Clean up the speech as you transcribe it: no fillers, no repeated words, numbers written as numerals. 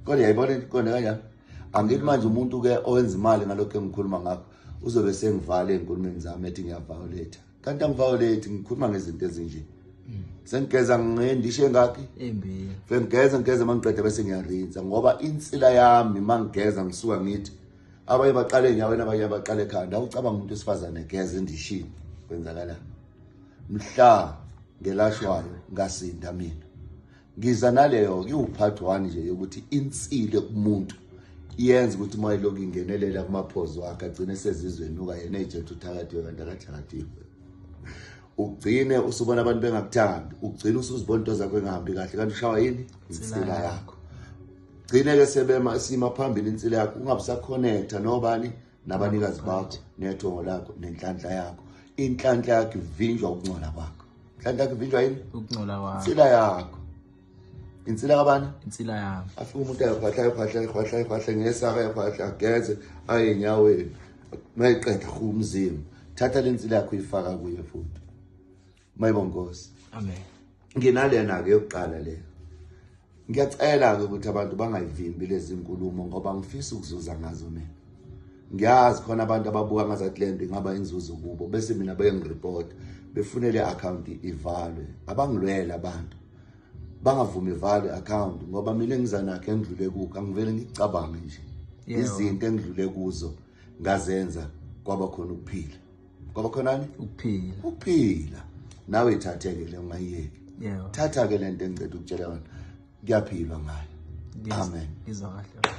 Kodwa yayibona iqonde kanjani? Angithi manje umuntu ke owenza imali ngalokho engikhuluma ngakho uzobe sengivala ey'nkulumeni zami ethi ngiyaviolate. Kanti angiviolate, ngikhuluma ngezinto ezinje. Sengigeza ngendishe engakhi? Embili. Sengigeza ngigeza mangiqeda bese ngiyarinsa ngoba insila yami mangigeza ngisuka ngithi abanye baqale enyaweni, abanye baqale ekhanda. Awucabanga umuntu wesifazane egeza endishini kwenzakala. Mhla ngelashwayo ngasinda mina. Ngiza naleyo iwu-part 1 nje yokuthi insile kumuntu iyenza ukuthi uma ilokhu ingenelela kumaphozi wakhe agcine sezizwe enuka yena ey'tshela ukuthi uthakathiwe kanti akathakathiwe. Ugcine usubona abantu bengakuthandi, ugcine usuzibona into zakho engahambi kahle kanti ushawa yini? Insila yakho. Gcine-ke sebema sima phambili insila yakho ungabe usakhonetha nobani nabanikazi bakho nethongo lakho nenhlanhla yakho. Inhlanhla yakho ivinjwa ukungcola kwakho. Inhlanhla yakho ivinjwa yini? Ukungcola kwakho. Insila yakho. Insila kabani? Insila yami. Afike umuntu ayokhwahla ayokhwahla ayokhwahla ayokhwahla ngesaka ayokhwahla ageze aye enyaweni. Mayiqeda hu umzimba. Thatha le nsila yakho uyifaka kuye futhi. Mayibongozi. Amen. Nginalena ke yokuqala le. Ngiyacela ke ukuthi abantu bangayivimbi lezi nkulumo ngoba ngifisa ukuzuza ngazo mina. Ngiyazi khona abantu ababuka ngazathi lento ingaba inzuzo kubo bese mina beyongireport befune le account ivalwe. Abangilwela abantu. Bangavumi ivalwe account ngoba mina engiza nakho engidlule kukho angivele ngikucabange nje. Izinto engidlule kuzo ngazenza kwaba khona ukuphila. Kwaba khonani? Ukuphila. Ukuphila. Nawe ithatheke le ungayiyeki. Yebo. Thatha ke lento engicela ukutshela yona. Kuyaphilwa ngayo. Amen. Ngizwa kahle.